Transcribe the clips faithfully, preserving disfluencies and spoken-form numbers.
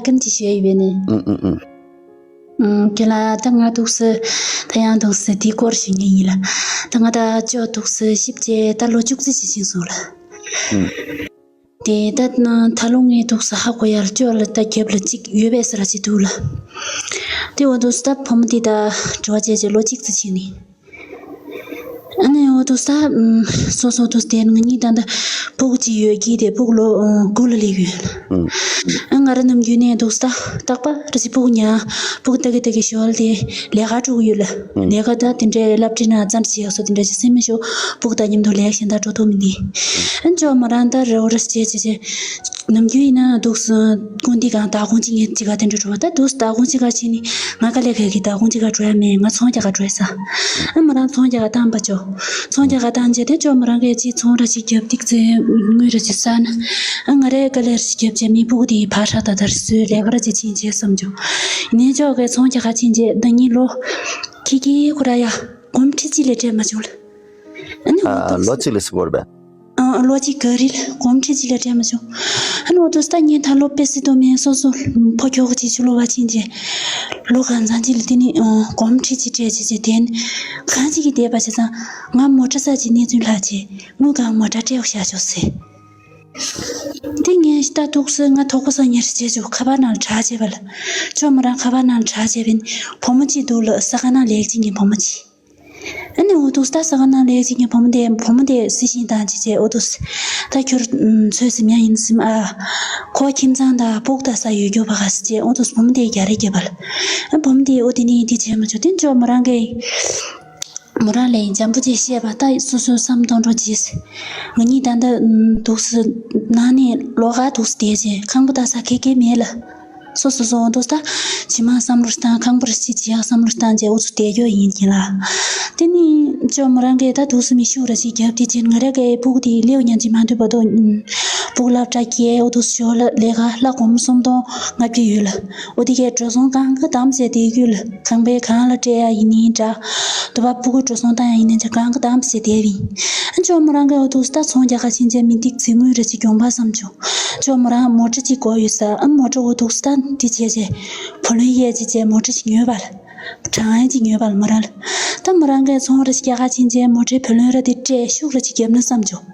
ཀུན་གྱིས་ཞུས་ཡོད་པས་ནི། ཨུ་ཨུ་ཨུ། ཨུམ། ཁྱེད་ལ་ད་ང་འདུག་སེ་ད་ཡང་འདུག་སེ་དེའི་སྐོར་ཞུ་མཁན་ཡིན་ལ། ད་ང་ད་ཅོ་འདུག་སེ་ཞིབ་ཅེ་ད་ལོ་བཅུ་གཅིག་ཅིག་ཕྱིན་སོང་ལ། ཨུམ། དེ་ད་ད་ལོ་ངས་འདུག་སེ་ཧ་གོ་ཡ་ལ་ཅོ་ལ་ད་རྒྱབ་ལ་གཅིག་ཡོད་པས་ཟེར་ར་ཅིག་འདུག་ལ། དེ་འོ་འདུག་སེ་ད་བུ་མོ་དེ་ད་འགྲོ་བ་བྱས་ཅེ་ལོ་གཅིག་ཙམ་ཕྱིན་ནས། ཨ་ནི་འོ་དུ་ས། སོ་སོ་དུ་དེ་ང་གཉིས་ད་ལྟ་ཕྲུ་གུ་གཅིག་ཡོད་ཀྱི་དེ་ཕྲུ་གུ་ལོ་དགུ་ལ་སླེབས་ཡོད། ཨ་ང་ར་ནམ་རྒྱུན་ནས་འདུག་ས་རྟག་པ་ར་ཅིག་ཕྲུ་གུ་ཉལ་ཕྲུ་གུ་ལྟ་གི་ལྟ་གི་ཞོལ་དེ་ལས་ཀ་འགྲོ་གི་ཡོད་ལ། ལས་ཀ་ད་དེ་འདྲའི་སློབ་ཁྲིད་ན་ཙམ་བྱེད་ཡག་སོ་དེ་འདྲ་ཅིག་སེམས་མི་ཤོག་ཕྲུ་གུ་དང་མཉམ་དུ་ལས་ཀ་གཞན་དག་འགྲོ་ཐུབ་མི་འདི། ཨ་ཅོ་མོ་རང་ད་རེ་བ་ར་བྱེད་བྱེད་བྱེད། ནམ་རྒྱུན་ཡིན་ན་འདུག་སེ་དགོན་སྡེ་གང་ད་དགོན་གཅིག་ངས་གཅིག་ག་དེ་འདྲ་འགྲོ་བ་ད་འདུག་སེ་ད་དགོན་གཅིག་ག་ཕྱིན་ནི་ང་དཀའ་ལས་ཁག་གི་ད་དགོན་གཅིག་ག་འགྲོ་ཡ་མེད། ང་ཚོང་རྒྱག་ག་འགྲོ་ཡ་ས། ཨ་མོ་རང་ཚོང་རྒྱག་ག་བཏང་པ་ཅོ། ཚོང་རྒྱག་ག་བཏང་རྗེས་དེ་ཅོ་མོ་རང་གིས་ཅིག་ཚོང་ར་ཅིག་རྒྱབ་ཏིག་ཙེ་དངུལ་ར་ཅིག་བསགས་ན། ཨ་ང་རས་དཀའ་ལས་ར་ཅིག་རྒྱབ་རྗེས་མི་ཕྲུ་གུ་དེ་ཕར་ཧྲ་ད་ད་ར་སོའི་ལས་ཀ་ར་ཅིག་ཕྱིན་རྗེས་བསམ་ཅོ། ཡིན་ནའི་ཅོ་གིས་ཚོང་རྒྱག་ག་ཕྱིན་རྗེས་ཟླ་ཉིན་ལོ། ཁྱི་ཁྱི་ཁོ་ར་ཡ་སྒོར་མོ་ཁྲི་གཅིག་ལས་སྤྲད་མ་བྱུང་ལ། ཨ་ནི་འོ་ཨ་འདུག་ལོ་གཅིག་ལ་སི་བོར་བས། ཨ་ལོ་གཅིག་ག་རེ་ལ་སྒོར་མོ་ཁྲི་གཅིག་ལས་སྤྲད་མ་བྱུང་། ཨ་ནི་འོ་འདུག་སེ་ད་ངས་ད་ལོ་དཔེ་སྲིད་དོ་མེད་སོ་སོ་ཕོ་ཁྱོ་ག་ཅིག་ཆུ་ལོ་བ་ཕྱིན་རྗེས། ལོ་གང་ཚང་ཅིག་ལ་དེ་ནི་ཨ་སྒོར་མོ་ཁྲི་གཅིག་སྤྲད་བྱས་རྗེས་དེ་ནི་གང་ཅིག་གིས་བསྡད་པ་བྱས་ཙང་ང་མོ་ཊ་ས་ཅིག་གནས་ཚུལ་ལྷག་རྗེས་དངུལ་གང་མོ་ཊ་སྤྲད་འོ་བཞག་ཆོག་ཟེར། དེ་ངས་ད་འདུག་སེ་ང་དོགས་པ་ཟ་ཉེར་བྱས་ཆོག་ཁ་པར་ནང་ལ་གྲགས་བྱས་པ་ལ། ཅོ་མོ་རང་ཁ་པར་ནང་ལ་གྲགས་བྱས་པས་ནི་བུ་མོ་གཅིག་འདུག་ལ་ས་ག་ནང་ལས་ཀ་བྱེད་མཁན་བུ་མོ་གཅིག་ཨ་ནི་འོ་འདུག་སེ་ད་ས་ག་ནང་ལས་ཀ་བྱེད་མཁན་བུ་མོ་དེ་བུ་མོ་དེ་སི་ཤིང་བཏང་བྱས་བྱས་འོ་འདུག་སེ། ད་ཁྱོད་ཚོད་ཟིན་ཡ་ཡིན་ཟིན་ཨ། ཁོ་ཁྱིམ་ཚང་དང་ཕྲུ་གུ་ད་ས་ཡོད་རྒྱུ་བ་ག་སེ་བྱས་འོ་འདུག་སེ་བུ་མོ་དེ་རྒྱ་རེ་རྒྱབ་པ་ལ། ཨ་བུ་མོ་དེ་འོ་དེ་ནི་དེ་བྱས་མ་ཆོག་དེ་ཅོ་མོ་རང་གིས། མོ་རང་ལ་ཡིན་འཇམ་པོ་ཅིག་བཤད་པ་ད་སོ་སོའི་བསམ་གཏོང་འགྲོ་རྗེས། ང་གཉིས་ད་ལྟ་འདུག་སེ་ནང་ནས་ལོགས་ཀ་འདུག་སེ་བསྡད་རྗེས་ཁང་པ་ད་ས་ཁེ་ཁེ་མེད་ལ། སོ་སོ་སོ་འདུག་ད་ཇི་མ་བསམ་བློ་བཏང་ཁང་པར་ཅིག་བྱེད་ཡག་བསམ་བློ་བཏང་རྗེས་འུ་ཚོ་བསྡད་རྒྱུ་ཡིན་གྱི་ལ། དེ་ནི་ཅོ་མོ་རང་གིས་ད་འདུག་སེ་མི་ཤུགས་ར་ཅིག་རྒྱབ་དེ་རྗེས་ང་ར་གའི་ཕྲུ་གུ་དེ་སླེབས་ཉན་ཅིག་མ་འདུག་པ་དོ། ཕྲུ་གུ་སློབ་གྲྭ་སྐྱེལ་འུ་ཚོ་ཞོར་ལ་ལས་ཀ་ལྷ་སྒོར་མོ་སུམ་སྟོང་ལྔ་བརྒྱ་ཡོད་ལ། འོ་དེ་གའི་འགྲོ་སོང་གང་ག་དམ་བྱས་དེ་ཡོད་ལ། ཁང་པའི་གང་ལ་སྤྲད་ཡ་ཡིན་ནའི་འདྲ། དུ་བ་ཕྲུ་གུ་འགྲོ་སོང་བཏང་ཡ་ཡིན་ནའི་འདྲ་གང་ག་དམ་བྱས་དེ་ཡིན། ཨ་ཅོ་མོ་རང་གི་འོ་འདུག་སེ་ད་ཚོང་རྒྱག་ག་ཕྱིན་རྗེས་མི་འདི་ཚེ་དངུལ་ར་ཅིག་གྱོང་པ་བསམ་བྱུང་། ཅོ་མོ་རང་མོ་ཊ་ཅིག་དགོས་ཡོད་ས་ཨ་མོ་ཊ་འོ་འདུག་སེ་ད་འདི་བྱས་རྗེས། བུ་ལོན་གཡས་ཅིག་བྱས་མོ་ཊ་ཅིག་ཉོས་པ་ལ། གྲང་ཡ་ཅིག་ཉོས་པ་ལ་མོ་རང་ལ། ད་མོ་རང་གི་ཚོང་ར་ཅིག་རྒྱག་ག་ཕྱིན་རྗེས་མོ་ཊའི་བུ་ལོན་ར་དེ་སྤྲད་ཤུགས་ར་ཅིག་བརྒྱབ་ན་བསམ་བྱུང་།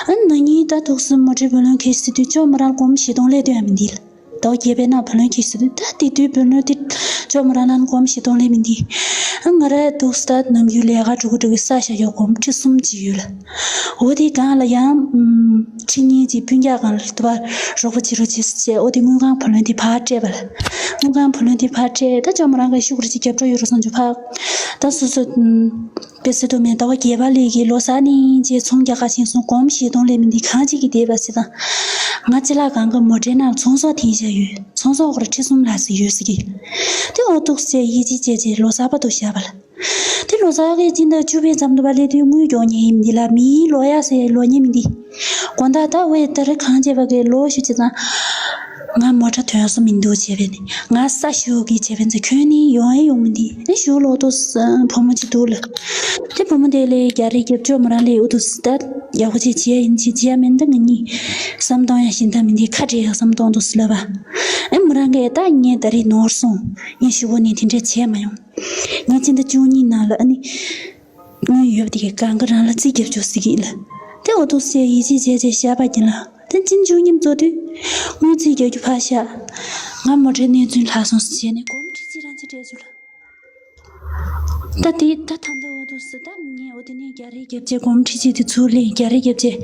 ཨ་ན་ནིང་ད་འདུག་སེ་མོ་ཊའི་བུ་ལོན་ཁེ་ཤི་དུས་ཅོ་མོ་རང་སྒོར་མོ་བཞི་སྟོང་ལས་སྟོན་ཡ་མི་འདི་ལ། ཟླ་བ་བརྒྱད་པའི་ནང་བུ་ལོན་ཁེ་ཤི་དུས་ད་དེ་དུས་བུ་ལོན་དེ་ཅོ་མོ་རང་ནང་སྒོར་མོ་བཞི་སྟོང་ལས་མི་འདི། ཨ་ང་ར་འདུག་སེ་ད་ནམ་རྒྱུན་ལས་ཀ་འགྲོ་གི་འགྲོ་གི་ས་ཞ་ཡོ་སྒོར་མོ་ཁྲི་གསུམ་ཅིག་ཡོད་ལ། འོ་དེ་སྒང་ལ་ཡང་ཁྲི་གཉིས་ཀྱི་སྤུན་ཀྱག་སྒང་ལ་དུ་བ་རོགས་པ་བྱེད་རོགས་བྱེད་ཟེར་བྱས་འོ་དེ་དངུལ་ཁང་བུ་ལོན་དེ་ཕར་སྤྲད་པ་ལ། དངུལ་ཁང་བུ་ལོན་དེ་ཕར་སྤྲད་ད་ཅོ་མོ་རང་གི་ཤུགས་ར་ཅིག་རྒྱབ་འགྲོ་ཡོད་རོགས་སོང་ཅུ་ཕག་ད་སོ་སོ། དཔེ་སྲིད་དུ་མེད་ཟླ་བ་བརྒྱད་པ་ལས་ཀྱི་ལོ་གསར་ནས་རྗེས་ཚོང་རྒྱག་ག་ཕྱིན་སོང་སྒོར་མོ་བཞི་སྟོང་ལས་མི་འདི་གང་ཅིག་གིས་བསྡད་པ་ཟེར་ད། ང་ཅི་ལ་གང་གི་མོ་ཊའི་ནང་ཚོང་ཟོག་འཐེན་བཞག་ཡོད་ཚོང་ཟོག་སྐོར་ཁྲི་གསུམ་ལྷག་ཙམ་ཡོད་ཟེར་གི། དེ་འོ་འདུག་སེ་ཡིད་ཆེས་བྱས་རྗེས་ལོ་གསར་པ་དུ་བཞག་པ་ལ། དེ་ལོ་གསར་གི་སྤྱི་ཟླ་བཅུ་པའི་མཚམས་དུ་བ་སླེབས་དུས་དངུལ་མགྱོགས་ཉེ་ཡིན་འདི་ལ་མིའི་ལོ་ཡག་ཟེར་ལོ་ཉེ་མི་འདི། དགོང་དག་ད་འོས་ད་རེས་གང་བྱས་པ་གི་ལོ་ཞུ་བྱེད་ཙང་། ང་མོ་ཊ་ཐོན་སོ་མི་འདུག་བྱས་པས་ནི་ང་ས་ཞུ་གི་བྱས་པས་ཚེ་ཁྱོད་ནི་ཡོང་ཨེ་ཡོང་མི་འདི་ཨེ་ཞུ་ལོ་ཏོ་བུ་མོ་ཅིག་འདུག་ལ། དེ་བུ་མོ་དེ་ལས་རྒྱ་རི་རྒྱབ་ཅོ་མོ་རང་ལས་ཨུ་ཏུ་སི་ད་ཡག་པོ་ཅིག་བྱས་ཡིན་ཅིག་བྱས་མིན་ད་ང་གཉིས་བསམ་གཏོང་ཡ་ཞིན་ད་མི་འདི་ཁ་བྲལ་ཡ་བསམ་གཏོང་འདུག་སི་ལ་བ། ཨེ་མོ་རང་གིས་ད་ངས་ད་རེས་ནོར་སོང་ངས་ཞུ་གོ་ནི་དེ་འདྲ་བྱས་མ་ཡོང་། ངས་ཕྱི་ཟླ་བཅུ་གཉིས་ནང་ལ་ཨ་ནི། དངུལ་ཡོད་པ་དེ་གའི་གང་ག་རང་ལ་རྩིས་རྒྱབ་ཆོག་ཟེར་གྱི་ལ། དེ་འོ་ཐུག་སེ་ཡིད་ཆེས་བྱས་བྱས་བཞག་པ་ཡིན་ལ། དེ་ཕྱི་ཟླ་བཅུ་གཉིས་རྫོགས་དུས། དངུལ་རྩིས་རྒྱག་རྒྱུ་ཕར་བཞག་ང་མོ་ཊའི་གནས་ཚུལ་ལྷག་སོང་ཟེར་བྱས་ནས་སྒོར་མོ་ཁྲི་གཅིག་རང་གཅིག་སྤྲད་ཆོག་ལ། ད་དེ་ད་ད་ལྟ་འོ་ཐུག་སེ་ད་ངས་འོ་དེ་ནས་རྒྱ་རིགས་རྒྱབ་བྱས་སྒོར་མོ་ཁྲི་གཅིག་དེ་ཚུར་ལེན་རྒྱ་རིགས་རྒྱབ་བྱས།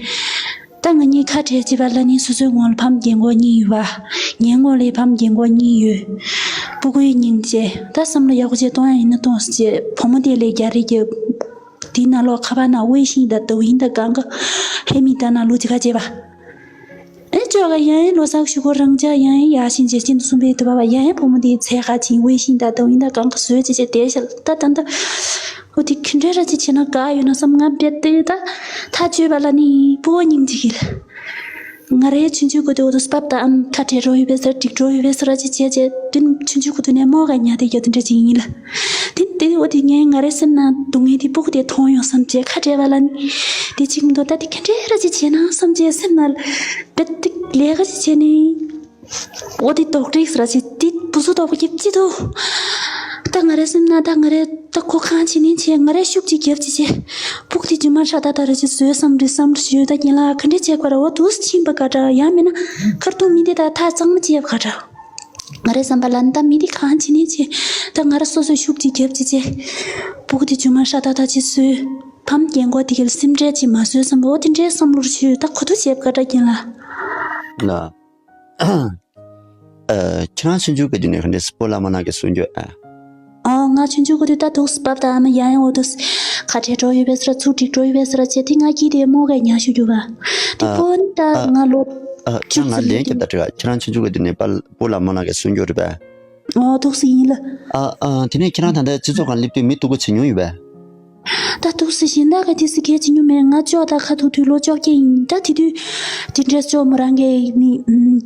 ད་ང་གཉིས་ཁ་བྲལ་བྱས་པ་ལ་ནི་སོ་སོའི་ངོ་ལ་ཕམ་རྒན་གོག་གཉིས་ཡོད་པ། ངའི་ངོ་ལ་ཕམ་རྒན་གོག་གཉིས་ཡོད། སྤུ་གུའི་སྙིང་རྗེ། ད་བསམ་བློ་ཡག་པོ་བྱས་གཏོང་ཡ་ཡིན་ན་གཏོང་ཟེར་བྱས་བུ་མོ་དེ་ལས་རྒྱ་རིགས་ཀྱི། དེའི་ནང་ལོགས་ཁ་པར་ནང་དབྱི་ཤིང་དང་ཏུའུ་ཡིན་དང་གང་ག་ཧེ་མི་ད་ན་ལུ་ཅི་ག་བྱས་པ། ཨེ་ཅོ་ག་ཡང་ཡིན་ལོ་སག་ཞུ་གོ་རང་ཅག་ཡང་ཡིན་ཡ་ཤིང་རྗེ་ཅིན་གསུམ་པའི་དུ་བ་བ་ཡང་ཡིན་བུ་མོ་དེའི་ཚེ་ཁ་ཅིན་དབྱི་ཤིང་དང་ཏུའུ་ཡིན་དང་གང་ག་བཟོས་བྱས་བྱས་དེ་ཤལ་ད་ད་ད། འོ་དེ་ག་འདྲ་ར་ཅིག་བྱས་ན་དགའ་ཡོད་ན་བསམ་ང་རྦད་དེ་ད་ཐག་གཅོད་པ་ལ་ནི་སྤུ་གུ་སྙིང་རྗེ་གི་ལ། ང་རའི་ཆུང་ཆུང་གི་དུ་འོ་དུ་སྤབ་ད་ཨམ་ཐ་བྲལ་འགྲོ་ཡོད་པའི་སར་འགྲིག་འགྲོ་ཡོད་པའི་སར་ཅིག་བྱས་བྱས་དུ་ཆུང་ཆུང་གི་དུ་ནས་མོ་ག་ཉལ་དེ་རྒྱབ་དེ་འདྲ་ཅིག་ཡིན་ལ། དེ་དེ་འོ་དེ་ངས་ང་རའི་སེམས་ནང་སྡུག་བསྔལ་དེ་སྤུ་གུ་དེ་མཐོང་ཡོང་བསམ་བྱས་ཁ་བྲལ་བ་ལ་ནི། དེ་གཅིག་མི་འདུག་ད་དེ་ག་འདྲ་ར་ཅིག་བྱས་ན་བསམ་བྱས་སེམས་ནང་རྦད་དེ་ལས་ཀ་ཅིག་བྱས་ནས། འོ་དེ་དོག་དྲེགས་ར་ཅི་དེ་བུ་ཚོ་དོག་པོ་རྒྱབ་ཅི་དོ། ད་ང་རེ་སེམས་ན་ད་ང་རེ་ད་ཁོ་གང་བྱེད་ནི་བྱེད། ང་རེ་ཤུགས་ཅིག་རྒྱབ་ཅི་བྱེད། ཕུག་དེ་རྒྱུ་མ་ཧྲ་ད་ད་ར་ཅི་བཟོས་བསམ་རེ་བསམ་རེ་ཞུས། ད་རྒན་ལགས་ག་འདྲ་བྱེད་ག་ར། འོ་དུས་ཕྱིན་པ་ག་འདྲ། ཡང་མིན་ན་ཁར་ཐུག་མི་དེ་ད་ཐག་གཙང་མ་བྱེད་ག་འདྲ། ང་རེ་བསམ་པ་ལ་ད་མི་དེ་གང་བྱེད་ནི་བྱེད། ད་ང་རེ་སོ་སོ་ཤུགས་ཅིག་རྒྱབ་ཅི་བྱེད། ཕུག་དེ་རྒྱུ་མ་ཧྲ་ད་ད་ཅི་བཟོས། ཕམ་རྒན་གོག་དེ་གིལ་སེམས་ཁྲལ་ཅིག་མ་བཟོས་བསམ་པ། འོ་དེ་འདྲའི་བསམ་བློ་རེ་ཞུས། ད་ག་འདྲ་བྱེད་ག་འདྲ་རྒན་ལགས། ལ། ཨ། ཁྱེད་རང་ཆུང་ཆུང་གི་དུས་ནས་ག་འདྲས་སྤོ་ལགས་མོ་ལགས་ཀྱི་སྲུང་སྐྱོབ་ཨ། ཨ། ང་ཆུང་ཆུང་གི་དུས་ད་འདུག་སེ་བབ་དང་ཨ་མ་ཡང་ཡང་འོ་འདུག་སེ་ཁ་བྲལ་འགྲོ་ཡོད་པས་ཟེར། ཚུར་འགྲིག་འགྲོ་ཡོད་པས་ཟེར་བྱས་དེ། ང་སྐྱིད་དེ་མོ་གས་ཉག་ཤུ་རྒྱུ་བ་དེ། ཨ། སྤོ་ནི་ད་ཨ། ང་ལོ་ཨ། ཁྱེད་རང་ང་ལན་རྒྱབ་ད་དྲི་བ། ཁྱེད་རང་ཆུང་ཆུང་གི་དུས་ནས་པ་སྤོ་ལགས་མོ་ལགས་ཀྱི་སྲུང་སྐྱོབ་རེད་པས། ཨོ་འདུག་སེ་ཡིན་ལ། ཨ། ཨ། དེ་ནས་ཁྱེད་རང་ད་ལྟ་སྤྱི་ཚོགས་སྒང་སླེབས་དུས་མི་སྡུག་པོ་བྱེད་མྱོང་ཡོད་པས། ད་འདུག་སེ་གཞན་དག་གི་དུས་སུ་གལ་ཆེ་ཉུང་མེད། ང་ཅོག་ད་ཁ་ཐུག་དུས་ལོ་བཅོ་བརྒྱད་ཡིན། ད་དེ་དུས་དེ་འདྲས་ཅོག་མོ་རང་གི་མི་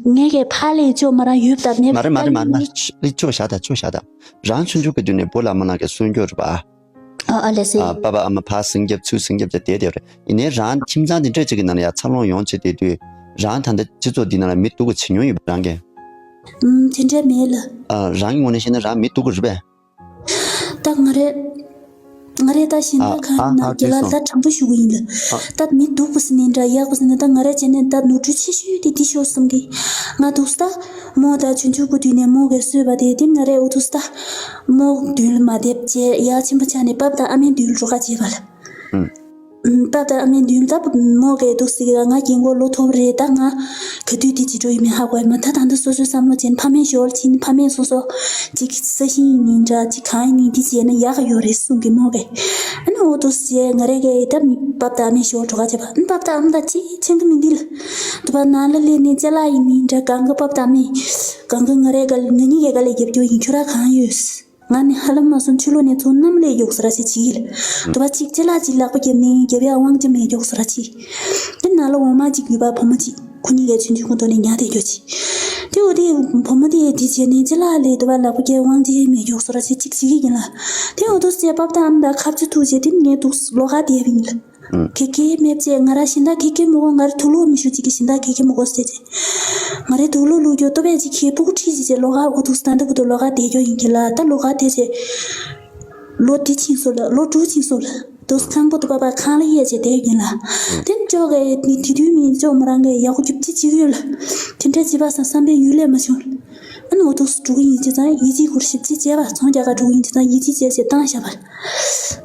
ངས་གི་ཕ་ལས་ཅོག་མོ་རང་ཡོད་པ་མེད་མ་རེད་མ་རེད་མ་རེད་མ་རེད། ལི་ཅོག་བཞག་ད་ཅོག་བཞག་ད། རང་ཆུང་ཆུང་གི་དུས་ནས་སྤོ་ལགས་མོ་ལགས་ཀྱི་སྲུང་སྐྱོབ་རེད་པ། ཨ་ཨ་ལེ་སེ། ཨ། པ་ཕ་ཨ་མ་ཕར་ཟིང་རྒྱབ་ཚུར་ཟིང་རྒྱབ་བྱས་བསྡད་བསྡད་རེད། ཡིན་ནའི་རང་ཁྱིམ་ཚང་དེ་འདྲས་ཅིག་གི་ནང་ལ་ཡ་འཚར་ལོངས་ཡོང་བྱས་བསྡད་དུས་རང་ད་ལྟ་སྤྱི་ཚོགས་འདི་ནང་ལ་མི་སྡུག་པོ་བྱེད་མྱོང་ཡོད་པ་རང་གིས། ཨུམ། དེ་འདྲས་མེད་ལ། ཨ། རང་གི་ངོས་ནས་བཤད་ན་རང་མི་སྡུག་པོ་རེད་པས། ད་ང་རེ། ང་རེ་ད་གཞན་ཨ། དག་གང་ཨ། ཡིན་ན་ཨ། རྒན་ལགས་ད་དྲང་པོ་ཞུ་གི་ཡིན་ལ། ཨ། ད་མི་སྡུག་པོ་ཟེར་ནའི་འདྲ་ཡག་པོ་ཟེར་ནའི་ད་ང་རེ་བྱས་ནས་ད་ནོར་འཁྲུལ་ཆེ་ཤོས་དེ་འདི་ཤོར་སོང་གི། ང་འདུག་སེ་ད་མོ་ད་ཆུང་ཆུང་གི་དུས་ནས་མོ་གིས་གསོས་པ་དེ་དེ་ང་རེ་འོ་འདུག་སེ་ད་མོ་མདུན་ལ་མ་བསྡད་བྱས་ཡ་ཆེན་པོ་ཆགས་ནས་པ་ཕ་དང་ཨ་མའི་མདུན་ལ་འགྲོ་ག་བྱས་པ་ལ། ཨུམ། ཨུམ། པ་ཕ་དང་ཨ་མའི་མདུན་ལ་ད་མོ་གིས་འདུག་སེ་གི་ང་རྒན་གོག་ལོ་མཐོ་པོ་རེད། ད་ང་ག་དུས་དེ་ཅི་འགྲོ་ཡིན་མིན་ཧ་གོ་ཡ་མ། ད་ད་འདི་སོ་སོའི་བསམ་བློ་བྱས་ནས་ཕ་མའི་ཞོར་ཕྱིན། ཕ་མས་སོ་སོ་ཅིག་ས་ཞིང་ཡིན་ནའི་འདྲ་ཅིག་གང་ཡིན་ནའི་འདི་བྱས་ན་ཡག་ག་ཡོད་རེད་གསུང་གི་མོ་གིས། ཨ་ནི་འོ་འདུག་སེ་བྱས་ང་རེ་གིས་ད་མི་པ་ཕ་དང་ཨ་མའི་ཞོར་འགྲོ་ག་བྱས་པ། ཨ་ནི་པ་ཕ་དང་ཨ་མ་ད་ཅི་ཆེན་གི་མི་འདི་ལ་དུ་བ་ནང་ལ་སླེབས་ནས་ཅ་ལག་ཡིན་ནའི་འདྲ་གང་གི་པ་ཕ་དང་ཨ་མས་གང་གི་ང་རེ་ག་ལ་ང་གཉིས་ཀའི་ག་ལ་རྒྱབ་སྐྱོར་ཡིན། ཁྱོད་ར་གང་ཡོད། ང་ནི་ཧ་ལམ་མ་སོང་ཕྱི་ལོགས་ནས་ཚུར་གནམ་ལས་མགྱོགས་ས་ར་ཅིག་བྱེད་ཀྱི་ལ། དུ་བ་གཅིག་ཅ་ལག་ཅིག་ལག་པ་བརྒྱབ་ནས་རྒྱབ་ཡ་དབང་ཆ་མེད་མགྱོགས་ས་ར་ཅིག་དེ་ནང་ལ་འོ་མ་ཅིག་ཡོད་པ་བུ་མོ་ཅིག་ཁོ་གཉིས་ཀའི་ཆུང་ཆུང་ཁོ་ཐོག་ནས་ཉར་བསྡད་རྒྱུ་ཅིག་དེ་འོ་དེ་བུ་མོ་དེ་དེ་བྱས་ནས་ཅ་ལག་ལས་དུ་བ་ལག་པ་བརྒྱབ་དབང་ཆ་མེད་མགྱོགས་ས་ར་ཅིག་ཅིག་བྱེད་ཀྱི་ཡིན་ལ། དེ་འོ་དུ་བྱས་པ་ཕ་དང་ཨ་མ་དང་ཁ་རྩོད་ཐུག་བྱས་དེ་ངས་འདུག་ལོགས་ཀ་བསྡད་པ་ཡིན་ལ། ཨུམ། ཁེ་ཁེ་མེད་ཅེས་ང་ར་ཤིང་རྟ་ཁེ་ཁེ་མི་དགོས། ང་ར་དུག་ལོག་མི་ཞུ་ཅིག་གི་ཤིང་རྟ་ཁེ་ཁེ་མི་དགོས་ཟེར་ཅེས། ང་རའི་དུག་ལོག་ལུག་ཀྱོ་ལྟོ་བས་ཅིག་ཁེ་སྤུ་གུ་ཁྲིད་ཅིག་ཅེས་ལོག་ག་འོ་དུག་སི་ད་འདི་བུ་དུ་ལོག་ག་བསྡད་ཀྱོ་ཡིན་གྱི་ལ། ད་ལོག་ག་བསྡད་ཅེས་ལོ་བདུན་ཕྱིན་སོང་ལ། ལོ་དྲུག་ཕྱིན་སོང་ལ། དུག་སི་ཁང་པོ་དུ་པ་པ་ཁང་ལ་གཡས་ཅེས་བསྡད་ཡིན་ལ། དེ་ཅོག་གི་དེ་དུས་མིན་ཅོག་མོ་རང་གི་ཡག་པོ་རྒྱུ་ཅི་ཅིག་ཡོད་ལ། དེ་འདྲ་བྱེད་པ་སང་བསམ་པའི་ཡུལ་ལས་མ་བྱུང་། ཨ་ནི་འོ་ཐུགས་སུ་འགྲོ་གི་ཡིན་བྱས་ཙང་ཡིད་ཆེས་སྐོར་ཞིབ་ཅིག་བྱས་པ། ཚོང་རྒྱག་ག་འགྲོ་གི་ཡིན་བྱས་ཙང་ཡིད་ཆེས་བྱས་བྱས་བཏང་བཞག་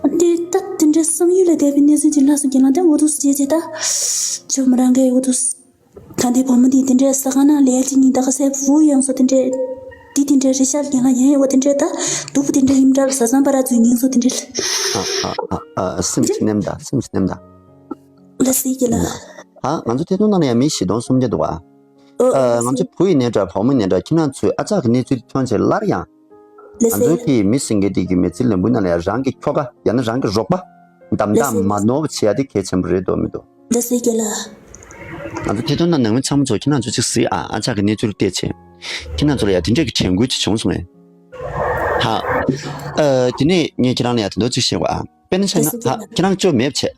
པ། དེ་ད་དེ་འདྲའི་བསམ་ཡུལ་ལས་འདས་པའི་གནས་ཚུལ་ཅིག་ལྷག་སོང་གྱི་ལ། དེ་འོ་ཐུགས་སུ་བྱས་བྱས་ད་ཇོ་མོ་རང་གིས་འོ་ཐུགས་ད་ལྟའི་བུ་མོ་འདི་དེ་འདྲའི་ཟ་ཁང་ནང་ལས་ཅི་ཉིན་ད་ག་སའི་བུ་ཡང་སོ་དེ་འདྲའི་འདི་དེ་འདྲའི་རེ་ཤག་ཡིན་ལ་ཡང་ཡོད་པ་དེ་འདྲའི་ད་སྡུག་པོ་དེ་འདྲའི་ཡིན་འདྲ་ལ་ཟ་ཟམ་པ་ར་ཚོའི་ཉིན་སོ་དེ་འདྲའི་ཨ་ཨ་ཨ་ཨ་སེམས་ཅི་ནེམ་ད་སེམས་ཅི་ནེམ་ད། ལ་སྲིད་ཀྱི་ལ། ཨ་ང་ཚོ་ཐད་གཏོང་ནང་ལ་ཡང་མི་བཞི་སྟོང་སུམ་བརྒྱ་འདུག་ཨ། ཨ་ང་ཚོ་བུ་ཡིན་ནའི་འདྲ་བུ་མོ་ཡིན་ནའི་འདྲ་ཁྱེད་རང་ཚོས་ཨ་ཅག་གི་གནས་ཚུལ་ཐོན་བྱས་སླར་ཡང་ང་ཚོའི་གི་མི་སེང་གེ་འདི་གི་མི་ཚེ་ལམ་བུའི་ནང་ལ་ཡང་རང་གི་ཁྱོ་ག་ཡང་ན་རང་གི་རོགས་པ་འདམ་དག་མ་ནོར་བ་བྱེད་ཡ་དེ་གལ་ཆེན་པོ་རེད་འདུག་མི་འདུག་ལ་སྲིད་ཀྱི་ལ། ང་ཚོ་ཐད་གཏོང་ནང་ནང་མི་ཚང་མ་ཚོ་ཁྱེད་རང་ཚོ་ཅིག་གཟིགས་ཨ། ཨ་ཅག་གི་གནས་ཚུལ་བལྟས་བྱས་ཁྱེད་རང་ཚོ་ལ་ཡང་དེ་འདྲས་ཀྱི་དྲན་སྐུལ་ཅིག་བྱུང་སོང་ངས། ཧ། ཨ་དེ་ནས་ངས་ཁྱེད་རང་ལ་ཡང་དེ་འདྲ་ཅིག་བཤད་དགོས་ཨ། དཔེར་ན་ཆ་ན་ཧ་ཁྱེད་རང་ཅོ་མེད་བྱས།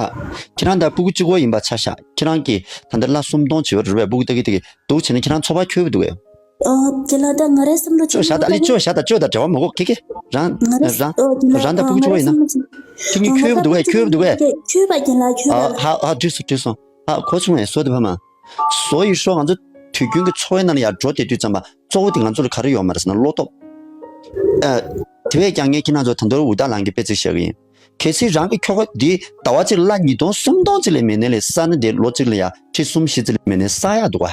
ཨ། ཁྱེད་རང་དང་སྤུ་གུ་གཅིག་པོ་ཡིན་པ་ཆ་བཞག་ཁྱེད་རང་གིས་ད་ལྟ་ལྷ་སུམ་སྟོང་བྱེད་པ་རེད་པས། སྤུ་གུ་ཏག་གི་ཏག་གི་འདུག་བྱས་ན་ཁྱེད་རང་ཚོར་བ་འཁྱོལ་བ་འདུག་གས། ཨོ་དེ་ལ་ད་ང་རའི་བསམ་བློ་ཅོ་བཞག་ད་ཨ་ལི་ཅོ་བཞག་ད་ཅོ་ད་འབྲེལ་བ་མ་དགོས་ཁེ་ཁེ། རང་ང་རའི་རང་ཨོ་དེ་ལ་རང་དང་སྤུ་གུ་གཅིག་པོ་ཡིན་ན་ཁྱེད་གཉིས་འཁྱོལ་བ་འདུག་གས། འཁྱོལ་བ་འདུག་གས། འཁྱོལ་བ་ཡིན་ལ་འཁྱོལ་བ་ལ། ཧ་ཧ་འགྲིག་སོང་འགྲིག་སོང་། ཧ་གོ་བྱུང་བས་བཟོ་དེ་ཕ་མ། བཟོ་ཡི་ཧྲོ་ང་ཚོ་དུས་རྒྱུན་གྱི་འཚོ་བའི་ནང་ལ་ཡར་འགྲོ་བསྡད་དུས་ཙམ་པ་གཙོ་བོ་དེ་ང་ཚོ་ལ་ག་རེ་ཡོད་མ་རེད་ཟེར་ན་བློ་སྟོབས། ཨ། དེ་བས་ཀྱང་ངས་ཁྱེད་རང་ཚོ་ད་དུང་འུར་རྟགས་ལངས་ཀྱི་དཔེ་ཚིག་བཤད་ཀྱི་ཡིན། གལ་སྲིད་རང་གི་ཁྱོ་ག་འདི་ཟླ་བ་གཅིག་ལ་ཉིས་སྟོང་སུམ་སྟོང་ཅིག་ལས་མེད་ནའི་ལས་བསགས་ན་དེ་ལོ་གཅིག་ལ་ཡ་ཁྲི་གསུམ་བཞི་ཙམ་ལས་མེད་ནའི་བསགས་ཡག་འདུག་ག་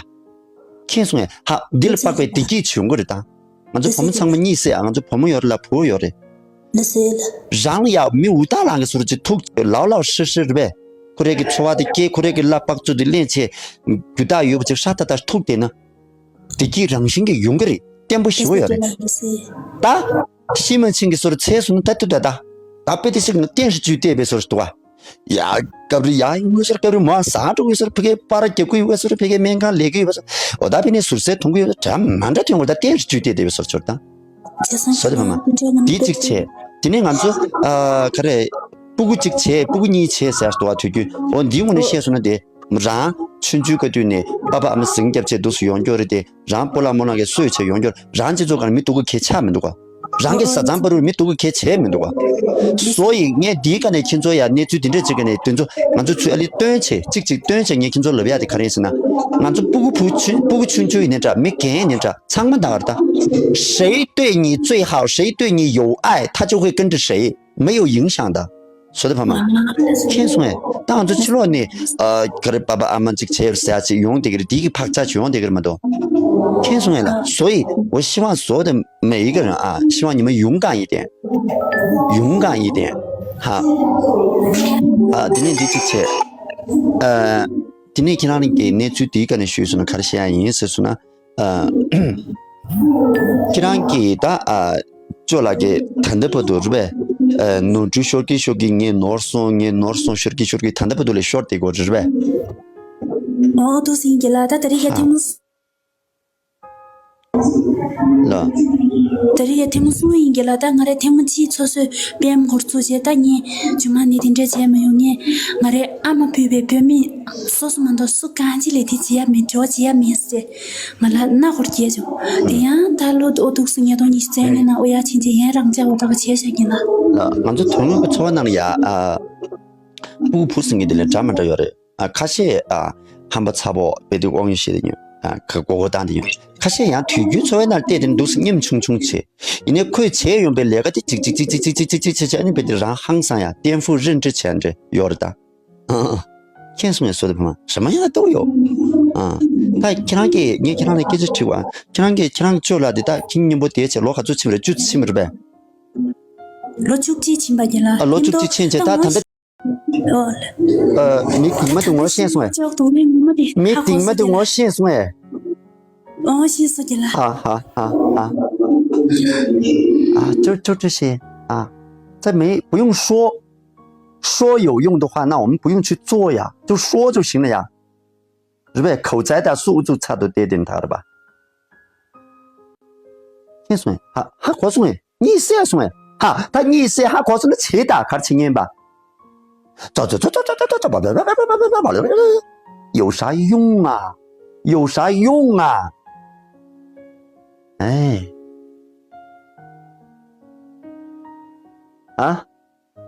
མཁྱེན་སོང་ངས། ཧ་འདི་ལ་དཔག་པའི་བདེ་སྐྱིད་ཅིག་ཡོང་གི་རེད་ད། ང་ཚོ་བུ་མོ་ཚང་མ་གཉིད་སད་ཨ། ང་ཚོ་བུ་མོ་ཡོད་རེད་ལ་བུ་ཡོད་རེད། ལ་སེ་ལ། རང་ལ་ཡ་མི་འུར་རྟགས་ལངས་ཀྱི་བཟོ་འདྲ་ཅིག་ཐུག་ལའོ་ལའོ་ཧྲི་ཧྲི་རེད་པས། ཁོ་རེ་གི་འཚོ་བ་དེ་སྐྱེལ། ཁོ་རེ་གི་ལ་དཔག་ཚོད་དེ་ལེན་བྱས། རྒྱུ་དག་ཡོད་པ་ཅིག་ཧྲ་ཐག་ཐག་ཐུག་བསྡད་ན། བདེ་སྐྱིད་རང་བཞིན་གྱིས་ཡོང་གི་རེད། བརྟན་པོ་ཞེ་པོ་ཡོད་རེད། ད་ཤི་མ་ཕྱིན་གྱི་བཟོ་འདྲ་ཚེ་སོང་ན་ད་ཐུབ་ད་ད། ད་དཔེ་དེ་ཞིག་ནི་བརྟན་ཧྲི་བཅུད་བལྟས་པའི་བཟོ་འདྲ་འདུག་ག་ཡ། སྐབས་རེ་ཡ་ཡིན་དངོས་ཟེར་སྐབས་རེ་མོ་ཟ་འགྲོ་གི་ཡོད་ཟེར། ཕ་གིའི་པར་རྒྱབ་གི་ཡོད་ཟེར། ཕ་གིའི་སྨན་ཁང་ལས་ཀྱི་ཡོད་ཟེར། འོ་ད་ཕ་ནས་ཟུར་ཟའི་མཐོང་གི་ཡོད་ཟེར། འདྲ་མ་འདྲ་ཐོན་གི་ད་བརྟན་ཧྲི་བཅུད་བལྟས་བསྡད་པའི་བཟོ་འདྲ་ད། བཟོ་དེ་ཕ་མ། འདི་གཅིག་བྱས། དེ་ནས་ང་ཚོ་ཨ་ག་རེ། སྤུ་གུ་གཅིག་བྱས་སྤུ་གུ་གཉིས་བྱས་ཟེར་འདུག་ག་དུས་རྒྱུན། འོ་འདིའི་ངོས་ནས་བཤད་སོང་ན་དེ་རང་ ཆུང་ཆུང་སྐབས་དུས་ནས་པ་ཕ་ཨ་མ་ཟིང་རྒྱབ་བྱས་འདུག་སེ་ཡོང་རྒྱུ་རེད་དེ། རང་སྤོ་ལགས་རྨོ་ལགས་ཀྱིས་གསོས་བྱས་ཡོང་རྒྱུ་རེད། རང་སྤྱི་ཚོགས་སྒང་ལ་མི་སྡུག་གུ་གལ་ཆགས་མི་འདུག་ག་རང་གི་བཟའ་ཚང་བར་དུ་མི་སྡུག་གུ་གལ་བྱས་མི་འདུག་ག་སོ་ཡིས་ངས་འདིའི་སྒང་ནས་ཁྱེད་ཚོ་ཡ་གནས་ཚུལ་འདི་འདྲས་ཅིག་གི་ནས་དེ་ཚོ་ང་ཚོ་ཚུར་ཨ་ལི་སྟོན་བྱས་གཅིག་གཅིག་སྟོན་བྱས། ངས་ཁྱེད་ཚོ་ལབ་ཡ་དེ་ག་རེ་ཡིན་ཟེར་ན། ང་ཚོ་སྤུ་གུ་བུ་ཆུང་སྤུ་གུ་ཆུང་ཆུང་ཡིན་ནའི་འདྲ། མི་རྒན་ཡིན་ནའི་འདྲ། ཚང་མ་ད་ག་རེད་ད། 谁对你最好，谁对你有爱，他就会跟着谁，没有影响的。 སོ་དེ་ཕ་མ། མཁྱེན་སོང་ངས། ད་ང་ཚོ་ཕྱི་ལོགས་ནས་ཨ་ག་རེ་པ་ཕ་ཨ་མ་གཅིག་བྱས་ཟེར་ཡ་ཅིག་ཡོང་བསྡད་ཀྱི་རེད། དེ་གི་བག་ཆགས་ཅིག་ཡོང་བསྡད་ཀྱི་རེད་མ་གཏོགས། མཁྱེན་སོང་ངས་ལ། 所以我希望所有的每一个人啊，希望你们勇敢一点，勇敢一点。 ཧ། ཨ་དེ་ནས་འདི་གཅིག་བྱས། ཨ་དེ་ནས་ཁྱེད་རང་གི་གནས་ཚུལ་དེའི་སྒང་ནས་ཞུས་སོང་ན་ག་རེ་བཤད་ཡ་ཡིན་ཟེར་སོང་ན། ཨ། ཁྱེད་རང་གིས་ད་ཨ་ཅོ་ལགས་ཀྱིས་ད་ལྟ་བར་དུ་རེད་པས། ཨ་ནོར་འཁྲུལ་ཤོར་གྱིན་ཤོར་གྱིན་ངས་ནོར་སོང་། ངས་ནོར་སོང་། ཤོར་གྱིན་ཤོར་གྱིན་ད་ལྟ་བར་དུ་ལས་ཤོར་བསྡད་ཀྱི་ཡོད་རེད་པས། ཨོ་འདུག་སེ་ཡིན་གྱི་ལགས། ད་ད་རེས་ཡ་ཧ། ཐེངས་མ་ལ། ད་རེས་ཡ་ཐེངས་མ་གསུམ་ཡིན་གྱི་ལགས། ད་ང་རེ་ཐེངས་མ་གཅིག་སོ་སོའི་པེམ་འགོ་བཙུགས་བྱས། ད་ངས་རྗེས་མ་ནས་དེ་འདྲ་བྱས་མ་ཡོང་། ངས་ང་རེ་ཨ་མ་བུས་པའི་བུད་མེད་སོ་སོ་མ་གཏོགས་སུ་གང་ཅི་ལས་དེ་བྱེད་ཡ་མེད། འགྲོ་བྱེད་ཡ་མེད་ཟེར་ང་ལ་མནའ་སྐོར་བརྒྱབ་བྱུང་། དེ་ཡང་ད་ལོ་ཨོ་འདུག་སེ་ཉིས་སྟོང་ཉི་ཤུ་རྩ་གཉིས་ནང་ཨོ་ཡ་ཕྱིན་བྱས་ཡང་རང་ཅག་འོ་ད་ག་བྱས་བཞག་གི་ལགས། ལགས། ང་ཚོ་དོན་དངོས་ཀྱི་འཚོ་བ་ནང་ལ་ཡ་ཨ་སྤུ་གུ་བུ་ཟེར་མཁན་དེ་ལ་འདྲ་མི་འདྲ་ཡོད་རེད། ཨ་ཁ་ཤས་ཨ་ཧམ་པ་ཚ་པོ་དཔེ་དེ་དབང་ཡོད་བཤད་དེ་ཉོན། ཨ་ཁ་མགོ་སྐོར་བཏང་དེ་ཉོན། ཁ་ཤས་ཡང་དུས་རྒྱུན་འཚོ་བའི་ནང་བལྟས་དེ་འདུག་སེ་སྙེམས་ཆུང་ཆུང་བྱེད། ཡིན་ནའི་ཁོས་བྱས་ཡོང་པའི་ལས་ཀ་དེ་ཅིག་ཅིག་ཅིག་ཅིག་ཅིག་ཅིག་བྱས་ནས་དཔེ་དེ་རང་ཧང་སང་ཡ་བརྟན་ཧྥུ་རིན་ཀྲི་བྱས་འདྲ་ཡོད་རེད་ད། ཨ་ཨ། མཁྱེན་སོང་ངས། སོ་དེ་ཕ་མ་什么样的都有། ཨ་ད་ཁྱེད་རང་གིས་ངས་ཁྱེད་རང་ལ་སྐད་ཆ་དྲི་བ། ཁྱེད་རང་གིས་ཁྱེད་རང་གི་ཅོ་ལགས་དེ་ད་ཁྱེད་མཉམ་པོ་བསྡད་བྱས་ལོ་ག་ཚོད་ཕྱིན་པ་རེད། བཅུ་ཕྱིན་པ་རེད་པས། ལོ་བཅུ་གཅིག་ཕྱིན་པ་རེད་ལགས། ཨ་ལོ་བཅུ་གཅིག་ཕྱིན་བྱས་ད་ད་ལྟ། ཨོ། ཨ་མི་དེ་མ་དེ་ངོ་ཤེས་སོང་ངས། ཅོག་དུང་ནས་ངོ་མ་དེ་མི་ཧ་དེ་གོ་མ་སོང་དེ་ངོ་ཤེས་སོང་ངས། ཨོ་ཤེས་སོང་གི་ལགས། ཨ་ཧ་ཧ་ཧ། ཨ་ཅོ་ཅོ་ཅོ་ཤེས། ཨ་这没不用说，说有用的话，那我们不用去做呀，就说就行了呀。 རེད་པས། ཁའུ་ཙའི་ད་སུ་ཨུ་ཚུགས་ཚར་དུ་བལྟས་དེ་མཐའ་རེད་པ། མཁྱེན་སོང་ངས། ཧ་ཧ་གོ་སོང་ངས། གཉིད་སད་སོང་ངས། ཧ་ད་གཉིད་སད། ཧ་གོ་སོང་ན་བྱེད་ད་ག་རེ་བྱེད་ཉན་པ། ཙོ་ཙོ་ཙོ་ཙོ་ཙོ་ཙོ་ཙོ། 有啥用啊？有啥用啊？哎。啊，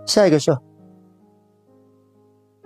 下一个说。